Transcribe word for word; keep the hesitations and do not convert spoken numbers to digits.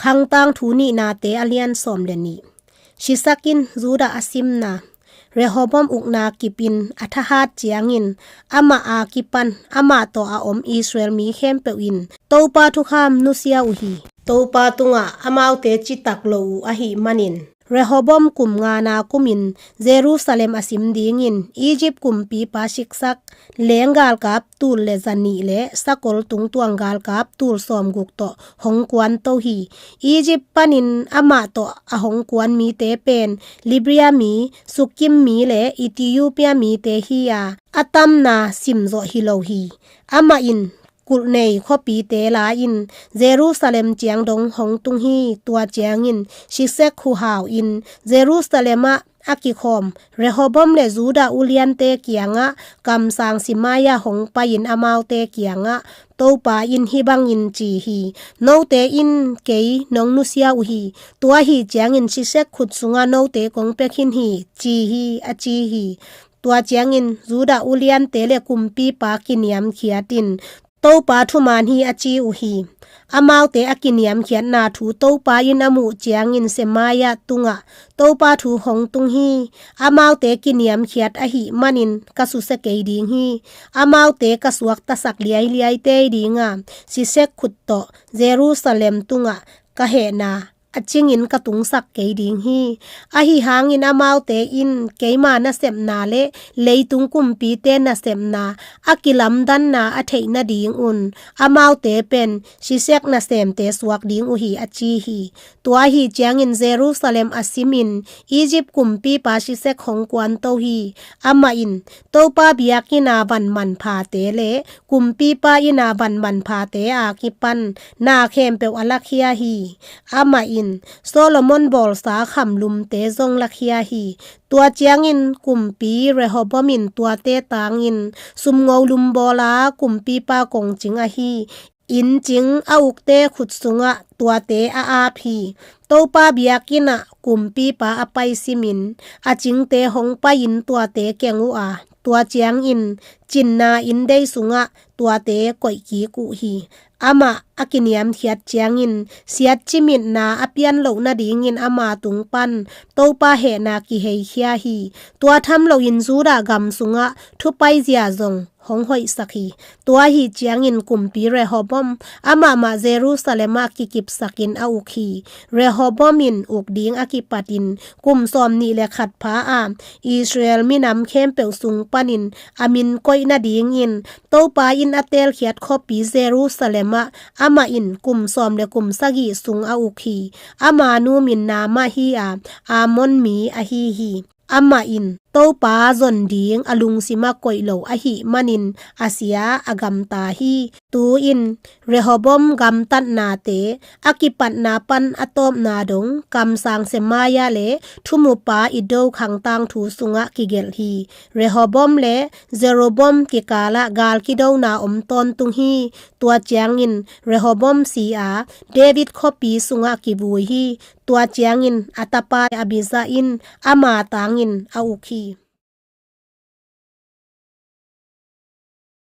Khangtang Thu Nihnate a lian sawm le nih. Shisak in Judah a simna. Rehoboam ukna kipin a thahat ciangin, amah a kipan amah tawh a om Israel mi khempeuh in Topa thukham nusia uh hi. Topa tungah amaute citak lo uh ahih manin, Rehoboam kum ngana kumin Jerusalem a sim dingin Egypt kumpipa Shishak leng galkap tul le zanih le sakol tungtuang galkap tul sawmguk tawh hong kuanto hi. Egypt panin amah tawh a hong kuan mite pen Libya mi, Sukkim mi le Ethiopia mite hi a, a tamna simzawh hi lo hi. Amah in kulh nei khuapite la-in Jerusalem ciang dong hong tung hi. Tua ciangin Shishak huhau in Jerusalem ah a kikhawm Rehoboam le Judah uliante kiangah kamsang Shemaiah hong pai-in amaute kiangah, Topa in hih bangin ci hi: Note in kei nong nusia uh hi. Tua ahih ciangin Shishak khut sungah note kong pia khin hi, ci hi, a ci hi. Tua ciangin Judah uliante le kumpipa kiniamkhiat in, Topa thuman hi, a ci uh hi. Amaute a kiniamkhiatna thu Topa in a muh ciangin Shemaiah tungah, Topa thu hong tung hi. Amaute kiniamkhiat ahih manin ka susia kei ding hi. Amaute ka suaktasak liailiai tei ding a, Shishak khut tawh Jerusalem tungah ka hehna a cingin ka tungsak kei ding hi. Ahi hangin amaute in keima nasepna le leitung kumpite nasepna a kilamdanna a theih nadingun amaute pen Shishak nasemte suak ding uh hi, a ci hi. Tua ahih ciangin Jerusalem a simin Egypt kumpipa Shishak hong kuanto hi. Amah in Topa biakinn a van manphate le kumpipa inn a van manphate a kipan na khempeuh a lakhia hi. Amah in Solomon bawlsa khamlumte zong lakhia hi. Tua ciangin kumpi Rehoboam in tuate tangin sumngo lum bawla kumpipa kongcing ahi inncing a ukte khut sungah tuate a ap hi. Topa biakinn ah kumpipa a pai simin a cingte hong pai-in tuate keng uh a, tua ciangin cinna inndei sungah tuate koih kik uh hi. Amah a kiniamkhiat ciangin siatcimitna a pian loh nadingin ama tung pan Topa hehna kiheikhia hi. Tua tham loin Judah gam sungah thupaizia zong hong hoihsak hi. Tua ahih ciangin kumpi Rehoboam amahmah Jerusalem ah kikipsakin a uk hi. Rehoboam in uk ding a kipatin kum sawmnih le khat pha a, Israel minam khempeuh sung panin a min koih nadingin Topa in a teelkhiat khuapi Jerusalem ah amah in kum sawm le kum sagih sung a uk hi. Ama nu min Naamah hi a, Ammon mi ahi hi. Amah in Topa zon ding a lungsim ah koih lo ahih manin a sia a gamta hi. Tu-in Rehoboam gamtatnate a kipatna pan a tawpna dong kamsang Shemaiah le thumupa Iddo khangtang thu sungah kigelh hi. Rehoboam le Jeroboam kikalah gal kidona om tawntung hi. Tua ciangin Rehoboam si a, David khuapi sungah kivui hi. Tua ciangin a tapa Abijah in ama tangin a uk hi.